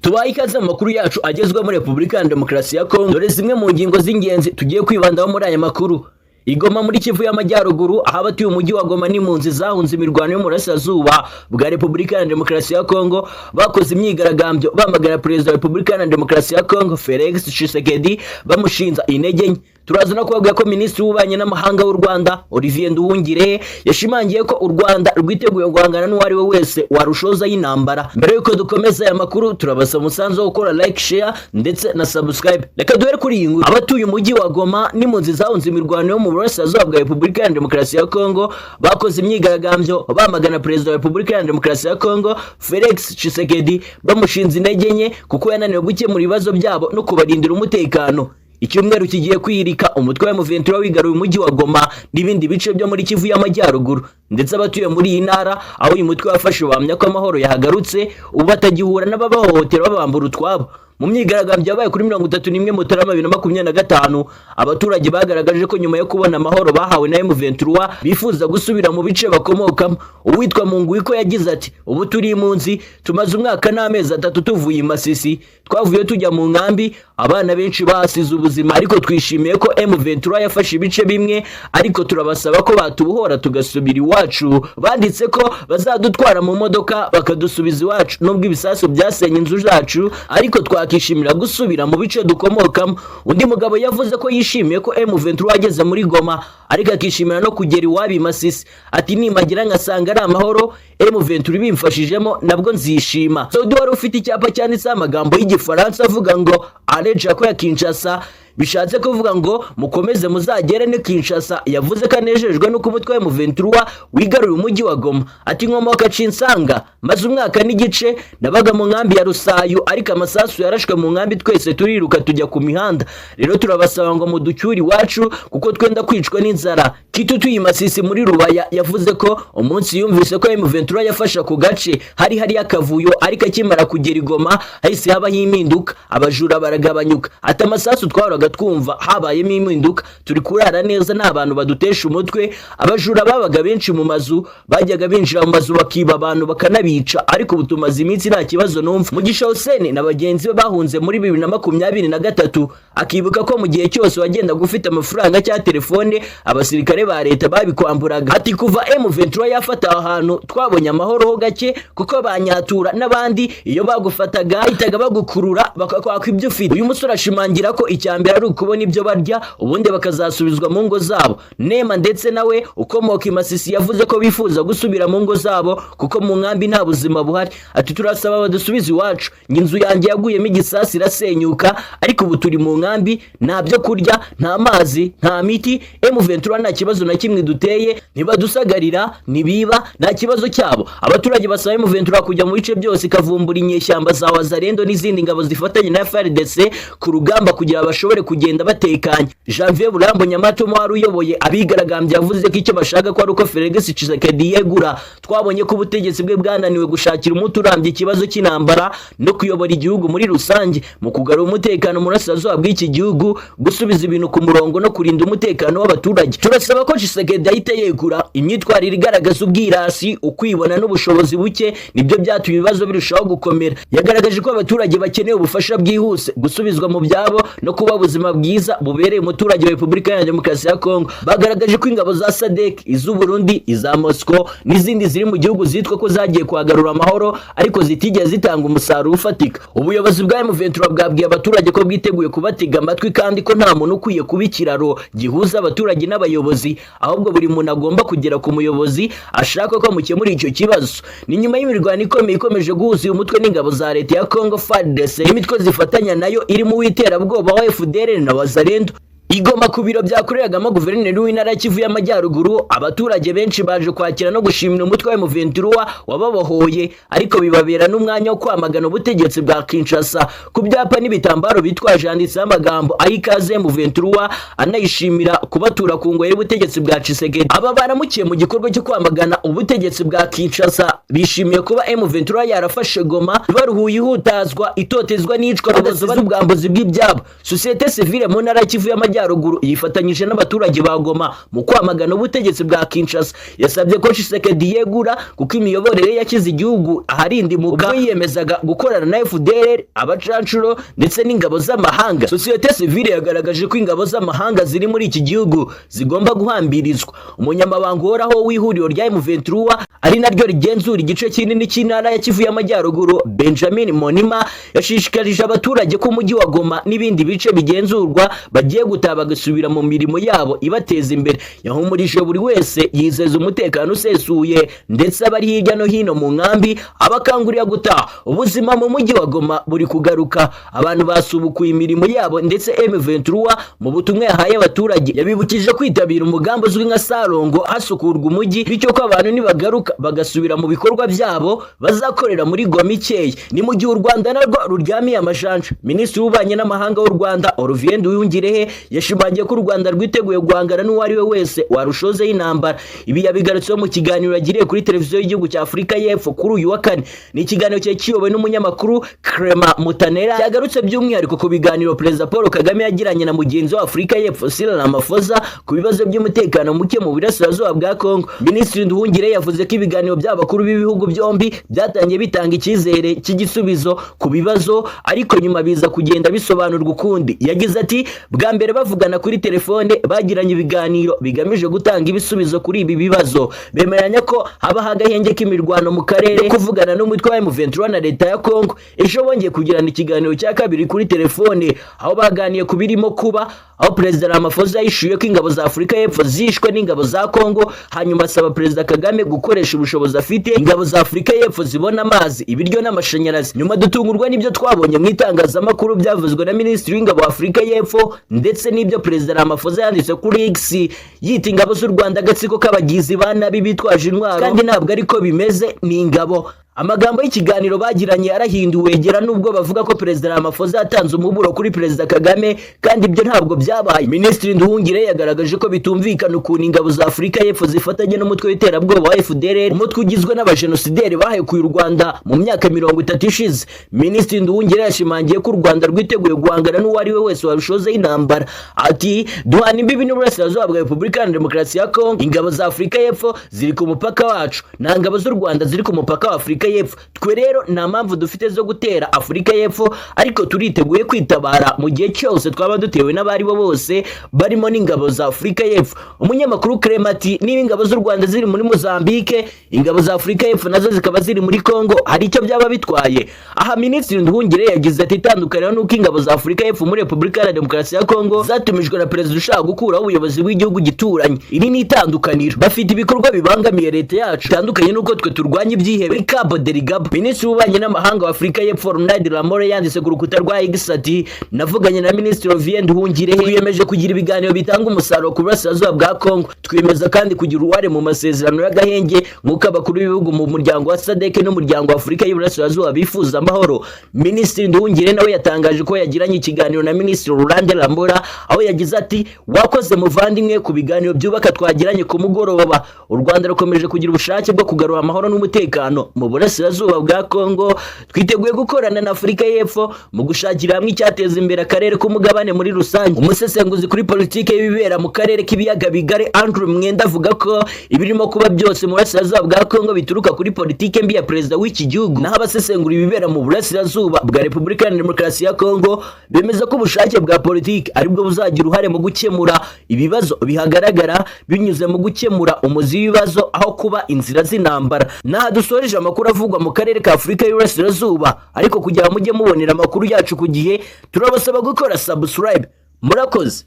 Tubaye ikaze mu makuru yacu agezweho muri Repubulika ya Demokarasi ya Kongo. Dore zimwe mu ngingo z'ingenzi tugiye kwibandaho muri aya makuru. I Goma muri Kivu y'Amajyaruguru, aho abatuye umujyi wa Goma n'impunzi zahunze imirwano yo mu burasirazuba bwa Repubulika ya Demokarasi ya Kongo bakoze imyigaragambyo bamagana Perezida wa Repubulika ya Demokarasi ya Kongo Felix Tshisekedi, bamushinja intege nke. Turaza no kubabwira ko Minisitiri w'Ububanyi n'Amahanga w'u Rwanda Olivier Nduhungirehe yashimangiye ko u Rwanda rwiteguye guhangana n'uwo ari we wese warushoza y'intambara. Mbere y'uko dukomeza aya makuru, turabasaba umusanzu wo gukora like, share ndetse na subscribe. Reka duhere kuri iyi nkuru. Abatuye umujyi wa Goma n'impunzi zahunze imirwano yo mu burasirazuba bwa Repubulika ya Demokarasi ya Kongo bakoze imyigaragambyo bamagana Perezida wa Repubulika ya Demokarasi ya Kongo Felix Tshisekedi, bamushinze intege nke kuko yananiwe gukemura ibibazo byabo no kubarindira umutekano. Icyumweru kigiye kwirika umutwe wa M23 wigaruye umujyi wa Goma n'ibindi bice byo muri Kivu y'Amajyaruguru, ndetse abatuye muri iyi ntara aho uyu mutwe wafashe bahamya ko amahoro yahagarutse, ubu batagihura n'ababahohotera babambura utwabo. Mu myigaragambyo yabaye kuri 31 Mutarama 2025, abaturage bagaragaje ko nyuma yo kubona amahoro bahawe na M23 bifuza gusubira mu bice bakomokamo. Uwitwa Munguiko yagize ati: "Ubu turi impunzi, tumaze umwaka n'amezi 3 tuvuye i Masisi, twavuye tujya mu nkambi, abana benshi bahasize ubuzima, ariko twishimiye ko M23 yafashe ibice bimwe, ariko turabasaba ko batubohora tugasubira iwacu. Banditse ko bazadutwara mu modoka bakadusubiza iwacu, nubwo ibisasu byasenye inzu zacu, ariko twakishimira gusubira mu bice dukomokamo." Undi mugabo yavuze ko yishimiye ko M23 ageze muri Goma, ariko akishimira no kugera iwabo i Masisi. Ati: "Nimagira ngasanga ari amahoro, M23 bimfashijemo, nabwo nzishima." Saudi wari ufite icyapa cyanditseho amagambo y'Igifaransa avuga ngo "Allez Jako ya Kinshasa", bishatse kuvuga ngo mukomeze muzagere ni Kinshasa, yavuze ko anejejwe n'uko umutwe wa M23 wigaruriye umujyi wa Goma. Ati: "Nkomoka Cinsanga, maze umwaka n'igice nabaga mu nkambi ya Rusayu, ariko amasasu yarashwe mu nkambi twese turiruka tujya ku mihanda. Rero turabasaba ngo muducyure iwacu kuko twenda kwicwa n'inzara." Kitutu Masisi muri Rubaya yavuze ko umunsi yumvise ko M23 yafashe ako gace hari hari akavuyo, ariko akimara kugera i Goma hahise habaho impinduka, abajura baragabanyuka. Ati: "Amasasu twahoraga twumva habayemo impinduka, turi kurara neza, nta bantu badutesha umutwe. Abajura babaga benshi mu mazu, bajyaga binjira mu mazu bakiba abantu bakanabica, ariko ubu tumaze iminsi nta kibazo numva." Mugisha Hussein na bagenzi be bahunze muri 2023, akibuka ko mu gihe cyose wagendaga ufite amafaranga cyangwa telefone abasirikare ba leta babikwamburaga. Ati: "Kuva M23 yafata aho hantu twabonye amahoro ho gake, kuko banyatura n'abandi iyo bagufataga bahitaga bagukurura bakakwaka ibyo ufite." Uyu musore ashimangira ko icya mbere ari ukubona ibyo barya, ubundi bakazasubizwa mu ngo zabo. Nema ndetse nawe ukomoka i Masisi yavuze ko bifuza gusubira mu ngo zabo kuko mu nkambi nta buzima buhari. Ati: "Turasaba badusubize iwacu, inzu yanjye yaguyemo igisasu irasenyuka, ariko ubu turi mu nkambi, nta byo kurya, nta mazi, nta miti. M23 nta kibazo na kimwe duteye, ntibadusagarira, ntibiba, nta kibazo cyabo." Abaturage basaba M23 kujya mu bice byose ikavumbura inyeshyamba za Wazalendo n'izindi ngabo zifatanya na FARDC ku rugamba kugira bashobore kugenda batekanye. Janvier Burambo Nyamatomo wari uyoboye abigaragambya yavuze ko icyo bashaka ko ari uko Felix Tshisekedi yegura. "Twabonye ko ubutegetsi bwe bwananiwe gushakira umuti urambye ikibazo cy'intambara no kuyobora igihugu muri rusange, mu kugarura umutekano mu burasirazuba bw'iki gihugu, gusubiza ibintu ku murongo no kurinda umutekano w'abaturage. Turasaba ko Tshisekedi ahita yegura. Imyitwarire igaragaza ubwirasi, ukwibona n'ubushobozi buke nibyo byatumye ibibazo birushaho gukomera." Yagaragaje ko abaturage bakeneye ubufasha bwihuse, gusubizwa mu byabo no kuba ubuzima bwiza bubereye umuturage wa Repubulika ya Demokarasi ya Kongo. Bagaragaje ko ingabo za SADC, iz'u Burundi, iza Moscow n'izindi ziri mu gihugu zitwa ko zagiye kuhagarura amahoro, ariko zitigeze zitanga umusaruro ufatika. Ubuyobozi bwa M23 bwabwiye abaturage ko bwiteguye kubatega amatwi, kandi ko nta muntu ukwiye kuba ikiraro gihuza abaturage n'abayobozi, ahubwo buri muntu agomba kugera ku muyobozi ashaka ko amukemura icyo kibazo. Ni nyuma y'imirwano ikomeye ikomeje guhuza uyu mutwe n'ingabo za leta ya Congo FARDC n'imitwe zifatanya nayo irimo uw'iterabwoba wa FDLR na Wazalendo. I Goma, ku biro byakoreragamo guverineri w'intara ya Kivu y'Amajyaruguru, abaturage benshi baje kwakira no gushimira umutwe wa M23 wababohoye, ariko bibabera n'umwanya wo kwamagana ubutegetsi bwa Kinshasa. Ku byapa n'ibitambaro bitwaje handitseho amagambo aha ikaze M23, anayishimira kubatura ku ngoyi y'ubutegetsi bwa Tshisekedi. Aba baramukiye mu gikorwa cyo kwamagana ubutegetsi bwa Kinshasa bishimiye kuba M23 yarafashe Goma, baruhuye ihutazwa, itotezwa n'iyicwa rubozo n'ubwambuzi bw'ibyabo. Sosiyete sivile mu ntara ya Kivu y'Amajyaruguru y'Amajyaruguru yifatanyije n'abaturage ba Goma mu kwamagana ubutegetsi bwa Kinshasa. Yasabye ko Tshisekedi yegura kuko imiyoborere yashyize igihugu aharindimuka, ubwo yiyemezaga gukorana na FDLR, abacanshuro ndetse n'ingabo z'amahanga. Sosiyete sivile yagaragaje ko ingabo z'amahanga ziri muri iki gihugu zigomba guhambirizwa. Umunyamabanga uhoraho w'ihuriro rya M23, ari naryo rigenzura igice kinini cy'intara ya Kivu y'Amajyaruguru, Benjamin Monima, yashishikarije abaturage ko umujyi wa Goma n'ibindi bice bigenzurwa bagiye gutaha bagasubira mu mirimo yabo ibateza imbere. Yahumurije buri wese, yizeza umutekano usesuye, ndetse abari hirya no hino mu nkambi abakangurira gutaha. Ubuzima mu mujyi wa Goma buri kugaruka, abantu basubukuye imirimo yabo, ndetse M23 mu butumwa yahaye abaturage yabibukije kwitabira umugambi uzwi nka Salongo, hasukurwa umujyi, bityo ko abantu nibagaruka bagasubira mu bikorwa byabo bazakorera muri Goma ikeye. Ni mu gihe u Rwanda narwo ruryamiye amajanja. Minisitiri w'Ububanyi n'Amahanga w'u Rwanda, Olivier Nduhungirehe, yashimangiye ko u Rwanda rwiteguye guhangana n'uwo ari we wese warushozeho intambara. Ibi yabigarutseho mu kiganiro yagiriye kuri televiziyo y'igihugu cya Afurika y'Epfo kuri uyu wa kane. Ni ikiganiro cyari kiyobowe n'umunyamakuru Clement Mutanera, cyagarutse by'umwihariko ku biganiro Perezida Paul Kagame yagiranye na mugenzi wa Afurika y'Epfo Cyril Ramaphosa ku bibazo by'umutekano muke mu burasirazuba bwa Kongo. Minisitiri Nduhungirehe yavuze ko ibiganiro by'abakuru b'ibihugu byombi byatangiye bitanga icyizere cy'igisubizo ku bibazo, ariko nyuma biza kugenda bisobanurwa ukundi. Yagize ati: "Bwa mbere bavugana kuri telefone, bagiranye ibiganiro bigamije gutanga ibisubizo kuri ibi bibazo, bemeranya ko habaho agahenge k'imirwano mu karere, kuvugana n'umutwe wa M23 na leta ya Kongo. Ejo bongeye kugirana ikiganiro cya kabiri kuri telefone, aho baganiye ku birimo kuba, aho Perezida Ramaphosa yahishuye ko ingabo za Afurika y'Epfo zishwe n'ingabo za Kongo, hanyuma asaba Perezida Kagame gukoresha ubushobozi afite, ingabo za Afurika y'Epfo zibona amazi, ibiryo n'amashanyarazi. Nyuma dutungurwa n'ibyo twabonye mu itangazamakuru byavuzwe na Minisitiri w'Ingabo wa Afurika y'Epfo, ndetse n'ibyo Perezida Ramaphosa yanditse kuri X, yita ingabo z'u Rwanda agatsiko k'abagizi ba nabi bitwaje intwaro, kandi ntabwo ariko bimeze, ni ingabo." Amagambo y'ikiganiro bagiranye yarahinduwe, gera nubwo bavuga ko Perezida Ramaphosa yatanze umuburo kuri Perezida Kagame, kandi ibyo ntabwo byabaye. Minisitiri Nduhungirehe yagaragaje ko bitumvikana ukuntu ingabo za Afurika y'Epfo zifatanya n'umutwe w'iterabwoba wa FDLR, umutwe ugizwe n'abajenosideri bahekuye u Rwanda mu myaka 30 ishize. Minisitiri Nduhungirehe yashimangiye ko u Rwanda rwiteguye guhangana n'uwo ari we wese warushozeho intambara. Ati: "Duhana imbibi n'uburasirazuba bwa Repubulika Iharanira Demokarasi ya Kongo. Ingabo za Afurika y'Epfo ziri ku mupaka wacu, nta ngabo z'u Rwanda ziri ku mupaka wa Afurika y'Epfo. Twe rero nta mpamvu dufite zo gutera Afurika y'Epfo, ariko turiteguye kwitabara mu gihe cyose twaba dutewe n'abari bo bose, barimo n'ingabo za Afurika y'Epfo." Umunyamakuru Clement ati: "Niba ingabo z'u Rwanda ziri muri Mozambique, ingabo za Afurika y'Epfo nazo zikaba ziri muri Kongo, hari icyo byaba bitwaye?" Aha Minisitiri Nduhungirehe yagize ati: "Itandukaniro nuko ingabo za Afurika y'Epfo muri Repubulika Iharanira Demokarasi ya Kongo zatumijwe na perezida ushaka gukuraho ubuyobozi bw'igihugu gituranye. Iri ni itandukaniro. Bafite ibikorwa bibangamiye leta yacu, bitandukanye n'uko twe turwanya ibyihebe muri Cabo Delgado." Minisitiri w'Ububanyi n'Amahanga wa Afurika y'Epfo, Ronald Lamola, yanditse ku rukuta rwa X ati: "Navuganye na Minisitiri Olivier Nduhungirehe, twiyemeje kugira ibiganiro bitanga umusaruro ku burasirazuba bwa Kongo. Twiyemeza kandi kugira uruhare mu masezerano y'agahenge nk'uko abakuru b'ibihugu mu muryango wa SADC n'umuryango wa Afurika y'Iburasirazuba bifuza amahoro." Minisitiri Nduhungirehe nawe yatangaje ko yagiranye ikiganiro na Minisitiri Ronald Lamola, aho yagize ati: "Wakoze muvandimwe ku biganiro byubaka twagiranye ku mugoroba. U Rwanda rukomeje kugira ubushake bwo kugarura amahoro n'umutekano mu burasirazuba bwa Kongo. Twiteguye gukorana na Afurika y'Epfo mu gushakira hamwe icyateza imbere akarere k'umugabane muri rusange." Umusesenguzi kuri politike y'ibibera mu karere k'ibiyaga bigari, Andrew Mwenda, avuga ko ibirimo kuba byose mu burasirazuba bwa Kongo bituruka kuri politike mbi ya perezida w'iki gihugu. Naho abasesengura ibibera mu burasirazuba bwa Repubulika Iharanira Demokarasi ya Kongo bemeza ko ubushake bwa politiki aribwo buzagira uruhare mu gukemura ibibazo bihagaragara, binyuze mu gukemura umuzi w'ibibazo aho kuba inzira z'intambara. N'aha dusoreje amakuru avugwa mu karere ka Afurika y'Iburasirazuba, ariko kugira ngo mujye mubonera amakuru yacu ku gihe, turabasaba gukora subscribe. Murakoze.